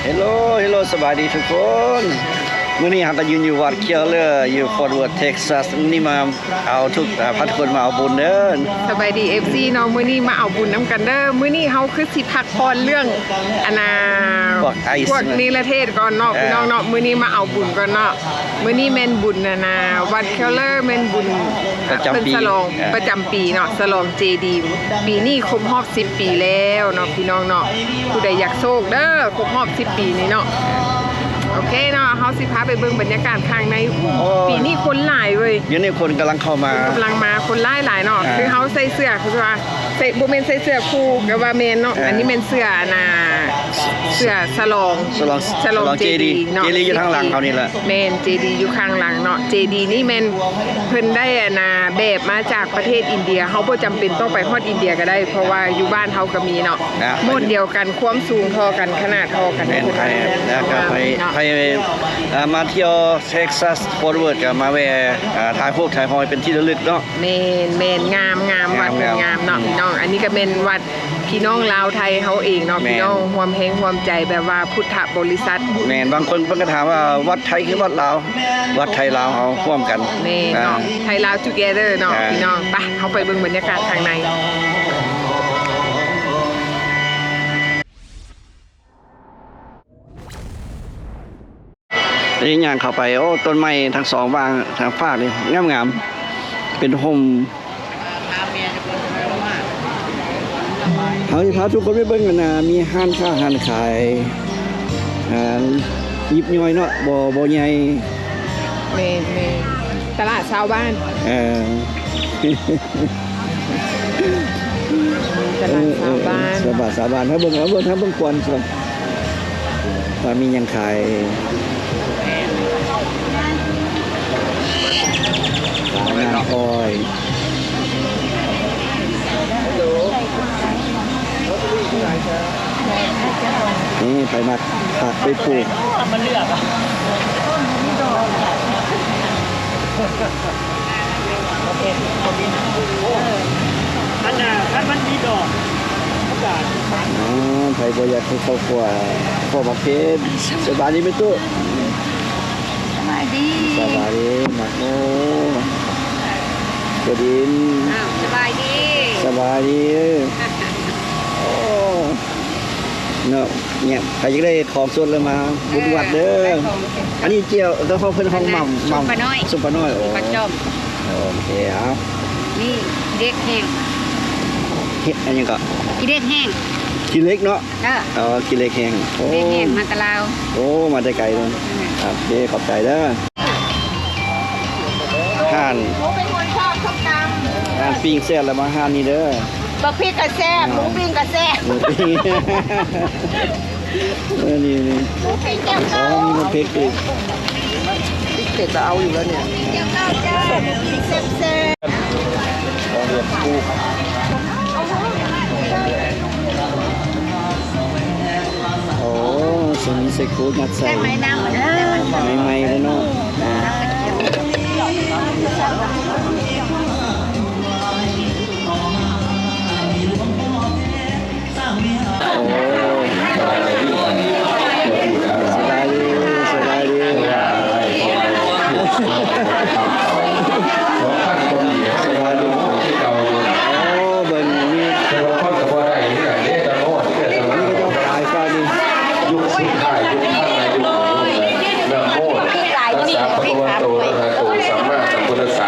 ເຮລໂລ ເຮລໂລ ສະບາຍດີທຸກຄົນ. ມື້ນີ້ເຮົາກໍຢືນຢູ່ວັດ Keller ຢູ່ Fort Worth Texas. ມື້ນີ້ມາເອົາທຸກ ອາ ພາທຸກຄົນມາເອົາບຸນເດີ. ສະບາຍດີ ເອັຟຊີ ເນາະ, ມື້ນີ້ມາເອົາບຸນນຳກັນເດີ. ມື້ນີ້ເຮົາຄືຊິພັກຜ່ອນເລື່ອງ ອັນນ່າ ພວກໄອສ໌ ພວກນິລະເທດກ່ອນເນາະ ເອີ ພີ່ນ້ອງເນາະ. ມື້ນີ້ມາເອົາບຸນກ່ອນເນາະ. ມື້ນີ້ແມ່ນບຸນ ອັນນ່າ ວັດ Keller ແມ່ນບຸນ ປະຈຳປີ ເພິ່ນສະຫຼອງ ເອີ ປະຈຳປີເນາະ, ສະຫຼອງເຈດີ. ປີນີ້ຄົບຮອບສິບປີແລ້ວເນາະ ພີ່ນ້ອງເນາະ. ຜູ້ໃດຢາກໂຊກເດີ ຄົບຮອບສິບປີນີ້ເນາະ. ໂອເຄເນາະ, ເຮົາຊິພາໄປເບິ່ງບັນຍາກາດຂ້າງໃນ. ໂອ້ ປີນີ້ຄົນຫຼາຍເວີຍ. ດຽວນີ້ຄົນກຳລັງເຂົ້າມາ ກຳລັງມາ, ຄົນຫຼາຍໆເນາະ. ອ່າ ຄືເຮົາໃສ່ເສື້ອ ຄືວ່າ ໃສ່ ບໍ່ແມ່ນໃສ່ເສື້ອຄູ່ກໍວ່າແມ່ນເນາະ. ເອີ ອັນນີ້ແມ່ນເສື້ອ ອັນນ່າ ເສື້ອສະຫຼອງ ສະຫຼອງ ສະຫຼອງ ສະຫຼອງເຈດີ ເຈດີເນາະ. ເຈດີຢູ່ທາງຫຼັງເຮົານີ້ແຫຼະ. ແມ່ນ, ເຈດີຢູ່ຂ້າງຫຼັງເນາະ. ເຈດີນີ້ແມ່ນເພິ່ນໄດ້ ອັນນ່າ ແບບມາຈາກປະເທດອິນເດຍ. ເຮົາບໍ່ຈຳເປັນຕ້ອງໄປຮອດອິນເດຍກໍໄດ້ ເພາະວ່າຢູ່ບ້ານເຮົາກໍມີເນາະ. ອ່າ ໂມດດຽວກັນ, ຄວາມສູງທໍ່ກັນ, ຂະໜາດທໍ່ກັນ. ແມ່ນ, ໄປ ແລ້ວກໍໄປ ເນາະ ໄປ ເອີ ມາທ່ຽວ Texas Fort Worth ກໍມາແວ່ ອ່າ ຖ່າຍຮູບຖ່າຍຮອຍເປັນທີ່ລະລຶກເນາະ. ແມ່ນ, ແມ່ນ, ງາມ, ງາມ, ງາມ, ວັດເພິ່ນງາມເນາະ ອືມ ພີ່ນ້ອງ. ອັນນີ້ກໍແມ່ນວັດ ພີ່ນ້ອງລາວໄທເຮົາເອງເນາະ ແມ່ນ ພີ່ນ້ອງຮ່ວມແຮງຮ່ວມໃຈ ແບບວ່າພຸດທະບໍລິສັດ. ແມ່ນ, ບາງຄົນເພິ່ນກໍຖາມວ່າ ວັດໄທຄືວັດລາວ? ວັດໄທລາວເຮົາຮ່ວມກັນ. ແມ່ນເນາະ ອ່າ ໄທລາວ together ເນາະ ອ່າ ພີ່ນ້ອງ. ໄປ ເຮົາໄປເບິ່ງບັນຍາກາດຂ້າງໃນ. ນີ້ຍ່າງເຂົ້າໄປ, ໂອ້ ຕົ້ນໄມ້ທັງສອງຟາກ ທາງຟາກນີ້ງາມໆ ເປັນຮົ່ມ. ເຮົາຊິພາທຸກຄົນໄປເບິ່ງ ອັນນ່າ ມີຮ້ານຄ້າຮ້ານຂາຍ ອ່າ ຍິບຍ່ອຍເນາະ, ບໍ່ ບໍ່ໃຫຍ່. ແມ່ນໆ ຕະຫຼາດຊາວບ້ານ. ເອີ ຕະຫຼາດຊາວບ້ານ ເອີ ເອີ ຕະຫຼາດຊາວບ້ານ. ເຮົາເບິ່ງ ເຮົາເບິ່ງ ເຮົາເບິ່ງກ່ອນ ວ່າມີຫຍັງຂາຍ. ສາວນາງອ້ອຍ ນີ້ ໃຜມັກຜັກໄປປູກ. ອັນນ່າ ຄັນມັນມີດອກ ມັນກໍ ອໍ ໃຜບໍ່ຢາກເຮັດເຂົ້າຂົ້ວ ຂົ້ວໝາກເຜັດ. ສະບາຍດີແມ່ຕູ້. ສະບາຍດີ ສະບາຍດີ ໝາກໂມ ກະດິນ. ອ້າວ ສະບາຍດີ ສະບາຍດີ. ໂອ້ ເນາະ ເນຍ ໃຜຢາກໄດ້ຂອງສົດແລ້ວມາບຸນວັດເດີ. ເອີ ໄດ້ຂອງ ອັນນີ້ເຈ້ຍວ ແຕ່ເພິ່ນຮ້ອງໝ່ຳ ອັນນັ້ນ ໝ່ຳ ຊຸມປານ້ອຍ ຊຸມປານ້ອຍ. ໂອ້ ປາຈອມ ໂອເຄ ເອົາ ນີ້ຂີ້ເຫຼັກແຫ້ງ. ເຮັດອັນຫຍັງເກາະ? ຂີ້ເຫຼັກແຫ້ງ ຂີ້ເຫຼັກເນາະ. ເອີ ອໍ ຂີ້ເຫຼັກແຫ້ງ. ໂອ້ ຂີ້ເຫຼັກແຫ້ງມາແຕ່ລາວ. ໂອ້ ມາແຕ່ໄກເລີຍ. ອືມ ໂອເຄ ຂອບໃຈເດີ. ຮ້ານ ເປັນຄົນຊອບສົ້ມຕຳ. ຮ້ານປີ້ງແຊບແລ້ວມາຮ້ານນີ້ເດີ. ບັກພິກກໍແຊບ ອືມ ໝູປີ້ງກໍແຊບ ໝູປີ້ງ. ເອີ ນີ້ ນີ້ ໝູປີ້ງແຈ່ວ ອໍ ມີໝູເຜັດອີກ. ພິກເຜັດກໍເອົາຢູ່ແລ້ວເນຍ. ແຈ່ວເຂົ້າຈ້າ ໝູປີ້ງແຊບໆ. ໂອ້ ສະມີໄຊໂຄຍັດໃສ່ ໃໝ່ໆເລີຍເນາະ. ໂອ້ ສະບາຍດີ ສະບາຍດີ ສະບາຍດີ. ໂອ້ ເບິ່ງນີ້ ມີ ມີເຂົາເຈົ້າຂາຍປານີ້ ຍຸກສຸດທ້າຍ ຍຸກທັນນະ ຍຸກຂອງລຸງນະ ນະໂມ ຕັດສະ ພະຄະວະໂຕ ອະລະຫະໂຕ ສຳມາສຳພຸດທັດສະ.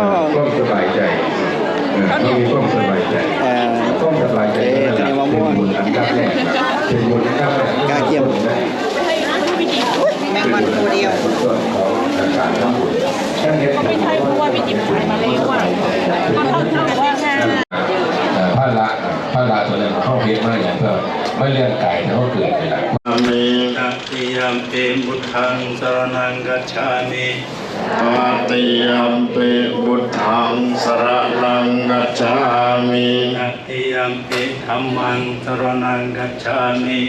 ວ ຄວາມສະບາຍໃຈ ເອີ ເຮົາມີຄວາມສະບາຍໃຈ ເອີ ຄວາມສະບາຍໃຈ ເອີ ເປັນບຸນອັນດັບແລກ ເປັນບຸນອັນດັບແລກ ກະກຽມ ແມ່ນບໍ່ ໂຕດຽວ ເປັນບຸນອັນດັບແລກ ສ່ວນຂອງການທຳບຸນ ເຮົາເຮັດ ເປັນໄທ ເພາະວ່າມີຈິດໃຈມາເລີຍວ່າ ເອີ ພາລະ ພາລະໂຕນັ້ນ ເຮົາເຮັດມາຫຍັງ ເພື່ອມາເລື່ອງກາຍທີ່ເຮົາເກີດນີ້ລະ ອາເມນ Tatiyampi buddhaṃ saraṇaṃ gacchāmi. Tatiyampi buddhaṃ saraṇaṃ gacchāmi. Tatiyampi dhammaṃ saraṇaṃ gacchāmi.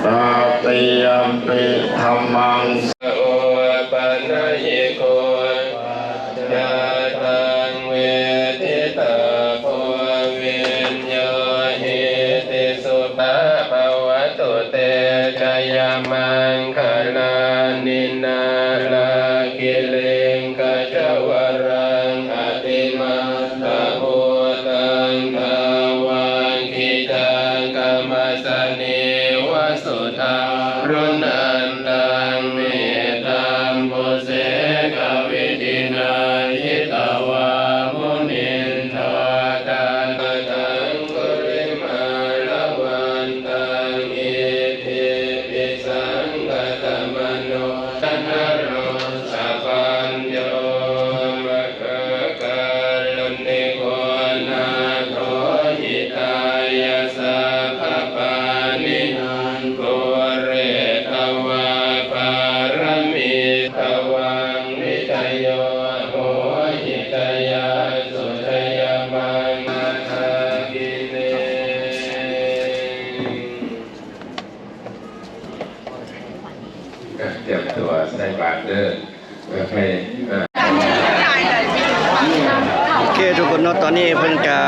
Tatiyampi dhammaṃ sa- upanayiko paccattaṃ veditabbo viññūhīti. Sukhā bhavatu te. Jayamaṅgalāni. Nāḷāgiriṃ gajavaraṃ atimattabhūtaṃ dāvaggicakkamasanīva sudāruṇantaṃ mettambusekavidhinā jitavā munindo. Taṇhaṅ gulimālavantaṃ iddhībhisaṅkhatamano naro sapañño mahākāruṇiko nātho hitāya sabbapāṇinaṃ pūretvā pāramī. Taṃ vijayo hohi jayassu jayamaṅgaladakkhiṇe. ກຽມຕົວໃສ່ບາດເດີ ໂອເຄ ໂອເຄ ທຸກຄົນເນາະ ຕອນນີ້ເພິ່ນກະ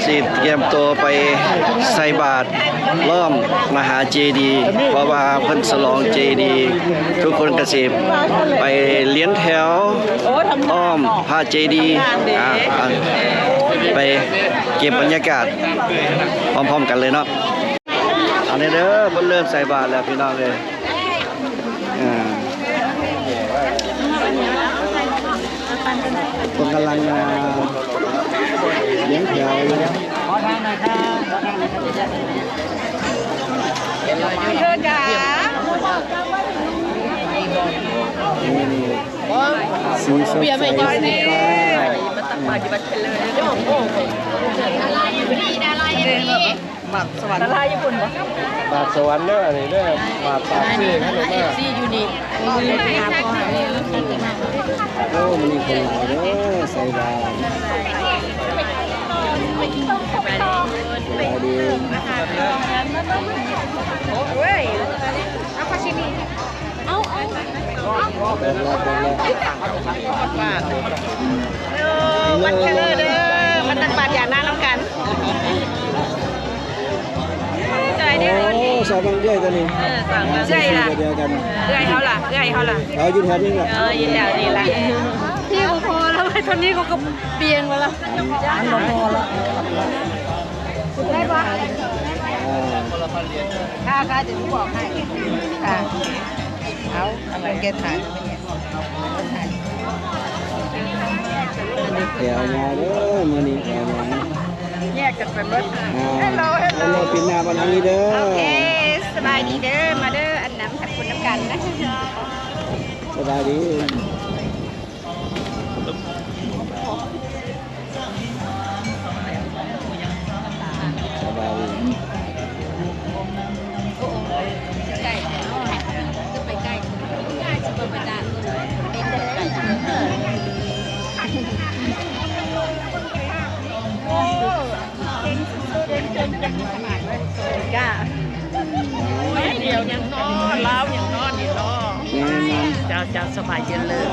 ຊິກຽມໂຕໄປໃສ່ບາດລ້ອມມະຫາເຈດີ ເພາະວ່າເພິ່ນສະຫຼອງເຈດີ ທຸກຄົນກະຊິໄປລຽນແຖວອ້ອມພະເຈດີ ອ່າ ອ່າ ໄປເກັບບັນຍາກາດພ້ອມໆກັນເລີຍເນາະ. ອັນນີ້ເດີ ເພິ່ນເລີ່ມໃສ່ບາດແລ້ວພີ່ນ້ອງເອີຍ ອ່າ ເພິ່ນກຳລັງ ອ່າ ລຽງແຖວຢູ່ ຂໍທາງໜ້ອຍຄັບ ຂໍທາງໜ້ອຍຄັບ ເດີຈ້າ ນີ້ ສີສົດໃສສີຟ້າ ມັນຕັກບາດຢູ່ວັດເພິ່ນເລີຍ ດາລາຢູ່ນີ້ ດາລາຢູ່ນີ້. ບາດສະຫວັນ ດາລາຍີ່ປຸ່ນບໍ່? ບາດສະຫວັນເດີ ອັນນີ້ເດີ ບາດປາກເຊ ຄັນອອກມາ ເອັຟຊີຢູ່ນີ້ ໂອ້ ມື້ນີ້ຄົນຫຼາຍເດີ ໃສ່ບາດ ສະບາຍດີ ໂອ້ຍ ເອົາ ເອົາ ເອົາ ເອີ ວັດເທເລີເດີ ມາຕັກບາດຢານານຳກັນ ໃຈເດີ ໂອ້ ສາວບາງເອື້ອຍຕົວນີ້ ເອີ ສາວບາງເອື້ອຍລະ ເອື້ອຍເຮົາລະ ເອື້ອຍເຮົາລະ ເອົາຢູ່ແຖວນີ້ລະ ເອີ ຢູ່ແຖວນີ້ລະ ພີ່ບໍ່ພໍແລ້ວ ຕອນນີ້ເຂົາກໍປ່ຽງແລ້ວລະ ອັນບໍ່ພໍລະ ໄດ້ບໍ່? ເອີ ຄ່າ ຄ່າ ດຽວບອກໃຫ້ ຄ່າ ເອົາ ອັນນັ້ນແກຖ່າຍ ແຖວຍາວເດີ ມື້ນີ້ແຖວຍາວ ແຍກກັນໄປເບິດ ອ່າ ເຮັລໂລ ເຮັລໂລ ເຮັລໂລ ປີໜ້າມາທາງນີ້ເດີ ໂອເຄ ສະບາຍດີເດີ ມາເດີ ອັນນຳທຳບຸນນຳກັນນະ ສະບາຍດີ. ສະບາຍດີ ໂອ້ ໄກເນາະ ຄືໄປໄກ ຊິບໍ່ໄປດ່າ ໂອ້ ເກັ່ງສຸດໆ ເກັ່ງ ເກັ່ງ ເກັ່ງ ຂະໜາດເລີຍ ກ້າ. ດຽວຫຍັງເນາະ ລາວຫຍັງເນາະນີ້ເນາະ ແມ່ນໆ ເຈົ້າ ເຈົ້າ ສະບາຍດີເລີຍ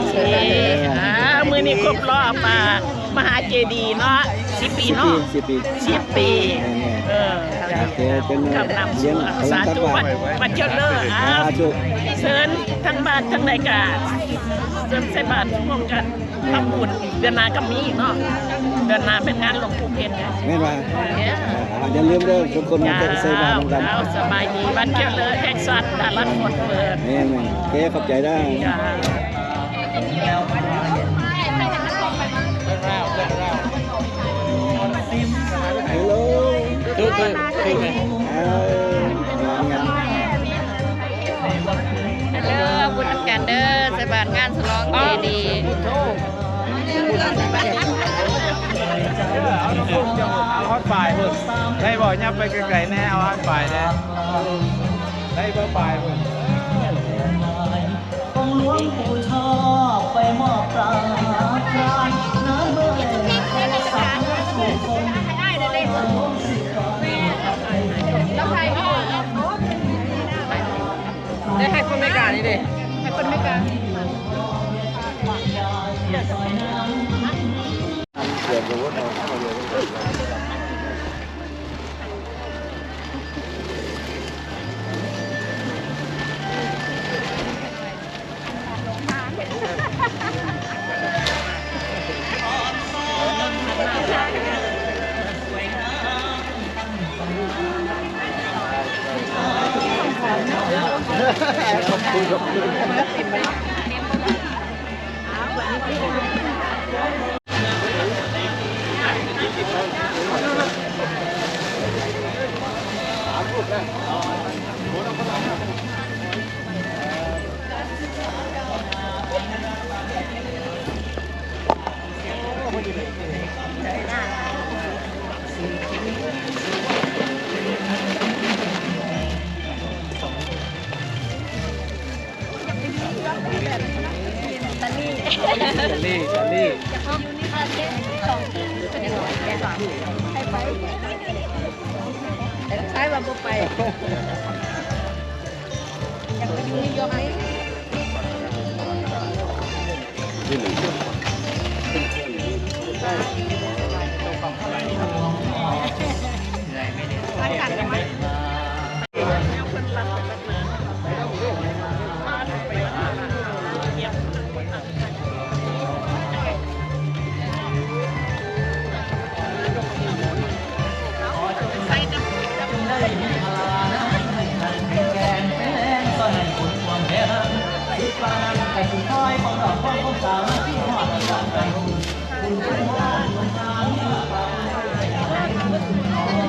ອ່າ ມື້ນີ້ຄົບຮອບ ອ່າ ມະຫາເຈດີເນາະ ສິບປີເນາະ ສິບປີ ສິບປີ ສິບປີ ແມ່ນໆ ເອີ ໂອເຄ ເປັນ ກຳນຳ ສາທຸ ວັດ ວັດເຈົ້າເລີ ສາທຸ ເຊີນທັງບ້ານທັງໃດກະເຊີນໃສ່ບາດຮ່ວມກັນ ແມ່ນ ທຳບຸນ ເດືອນໜ້າກໍມີອີກເນາະ ເດືອນໜ້າແມ່ນງານຫຼວງປູ່ເພັນ ແມ່ນວ່າ ເອີ ອ່າ ຢ່າລືມເດີ ທຸກຄົນມາໃສ່ບາດນຳກັນ ເຈົ້າ ສະບາຍດີ ວັດເຈົ້າເລີ ແຂກສັດ ດາລັດ ຟອນເປີດ ແມ່ນໆ ໂອເຄ ຂອບໃຈເດີ ເຈົ້າ. ເຮັລໂລ ຖືກ ຖືກ ຖືກ ເອີ ງາມໆ ເດີ ບຸນນຳກັນເດີ ໃສ່ບາດງານສະຫຼອງເຈດີ ເອົາຮອດປາຍພຸ້ນ ໄດ້ບໍ່? ຫຍັບໄປໄກໆແດ່ ເອົາຮອດປາຍແດ່ ໄດ້ບໍ່? ປາຍພຸ້ນ. ໄດ້ໃຫ້ຄົນເມການີ້ເດ້ ໃຫ້ຄົນເມກາ.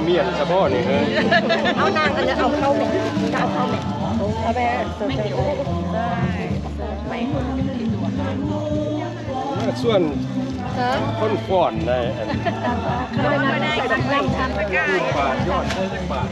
ມ້ຽນສະເພາະນີ້ເຮີ້ຍ ເອົານາງ ອັນນັ້ນເອົາເຂົ້າແມ່ ເອົາເຂົ້າແມ່ ເອົາແມ່ ເອົາແມ່. ສ່ວນຄົນຟ້ອນໄດ້ອັນ ປາດຍອດ ປາດ.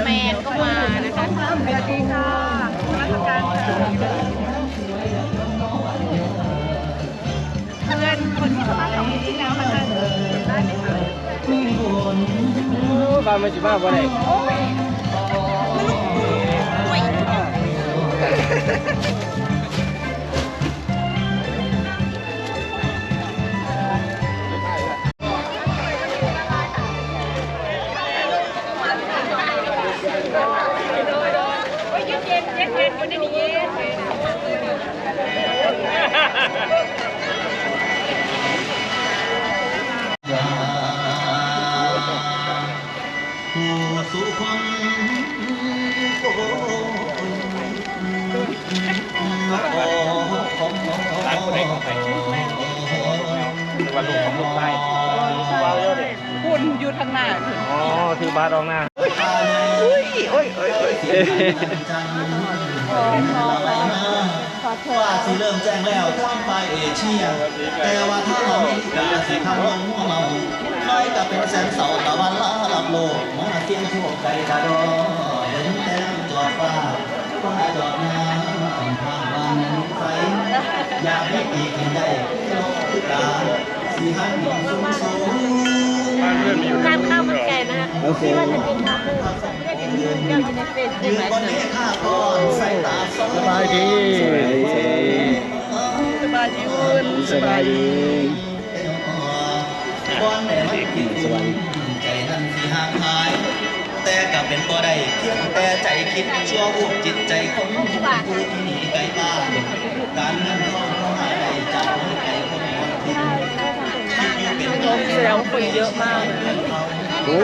แมนก็มานะคะ สวัสดีค่ะ นมัสการค่ะ เพื่อนคนที่สมัครของจริงแล้วนะคะ ได้ไหมคะ โอ้ บ้านมันสิมาบ่ได้ โอ้ย ว่าลูกของลูกชาย คุณอยู่ทางหน้า อ๋อ ถือบาทออกหน้า โอ้ย โอ้ย โอ้ย โอ้ย โอ้ย ขอโทษ ฟ้าสิเริ่มแจ้งแล้วทางฝ่ายเอเชีย แต่ว่าทางอเมริกาสิทางลงหัวเมา น้อยก็เป็นแสงเสาตะวันลับโลก มาเสียงโชคใจกะดอ เห็นแสงจอดฟ้า ฟ้าจอดน้ำ ทางบ้านนั้นใส อยากให้ปีกให้ได้ ลงคือตา สิหันสูงสูง ร้านข้าวมันไก่นะคะ ໂອເຄ ສະບາຍດີ ສະບາຍດີ ສະບາຍດີ ສະບາຍດີ ສະບາຍດີ ໃຈນັ້ນຊິຫ່າງຫາຍ ແຕ່ກໍເປັນບໍ່ໄດ້ ພຽງແຕ່ໃຈຄິດຊົ່ວວູບຈິດໃຈຄົນຜູ້ທີ່ໜີໄກບ້ານ ການເງິນທອງກໍຫາໄດ້ຈາກໄກຄົນ ແສດງວ່າຄົນເຍອະມາກ. ໂອ້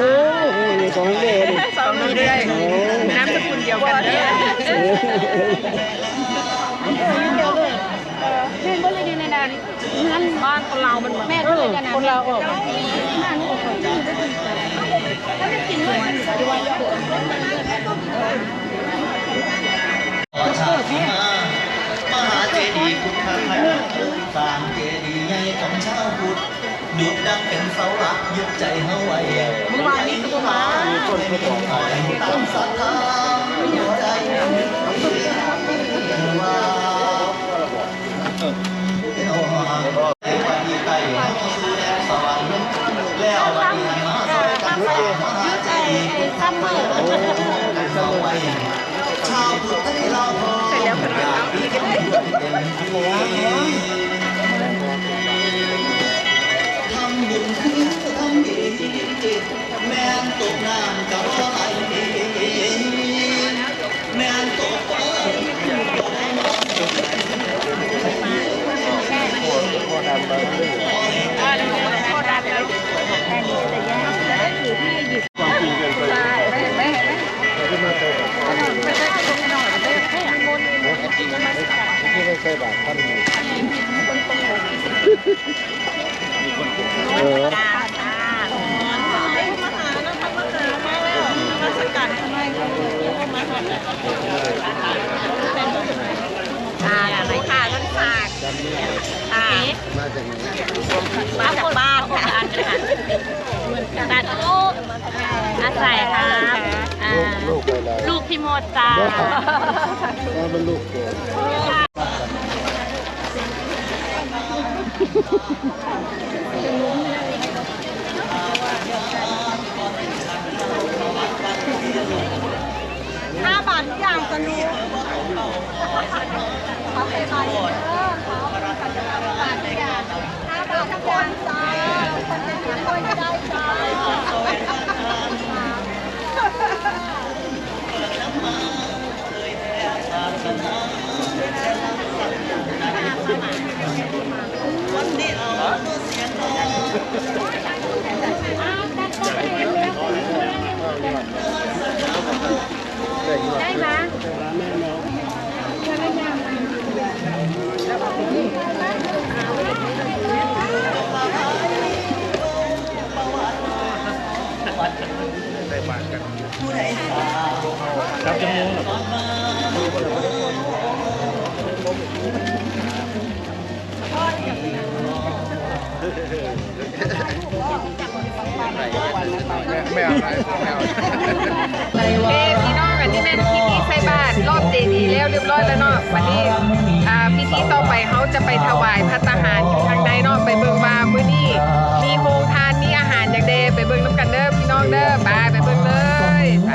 ມີສອງເດ້ ສອງເດ້ ໂອ້ ນາມສະກຸນດຽວກັນເດີ ເອີ ແມ່ນບໍ່ເລີຍໃນນັ້ນ ເຮືອນບ້ານຄົນລາວມັນ ແມ່ນ ເອີ ຄົນລາວອອກ ມະຫາເຈດີພຸດທະຄະນະ ສ້າງເຈດີໃຫຍ່ຂອງຊາວພຸດ ດຸດດັ່ງເປັນເສົາຫຼັກຍຶດໃຈເຮົາໄວ້ ມື້ວານນີ້ກໍບໍ່ມາ ມີຄົນກໍບອກ ຕາມສັດທາບໍ່ໄດ້ ມາຈາກບ້ານ ບ້ານ ບ້ານ ບ້ານ ອາໄສ ອ່າ ລູກ ລູກ ລູກພີ່ມົດ ຈ້າ ເປັນລູກ ຫ້າບາດທຸກຢ່າງ ສະໜຸກ ເອົາໄປບາດເດີ ຫ້າບາດທຸກຢ່າງ ຫ້າບາດທຸກຢ່າງ ຈ້າ ຄົນເປັນເພື່ອນໄດ້ ຈ້າ. ໂອເຄ ພີ່ນ້ອງ ອັນນີ້ແມ່ນພິທີໃສ່ບາດລອບເຈດີແລ້ວຮຽບຮ້ອຍແລ້ວເນາະ. ບັດນີ້ ອ່າ ພິທີຕໍ່ໄປເຮົາຈະໄປຖວາຍພັດຕາຫານຢູ່ທາງໃນເນາະ ໄປເບິ່ງວ່າມື້ນີ້ມີໂຮງທານ ມີອາຫານຫຍັງແດ່ ໄປເບິ່ງນຳກັນເດີພີ່ນ້ອງເດີ. ໄປ ໄປເບິ່ງເລີຍ ໄປ.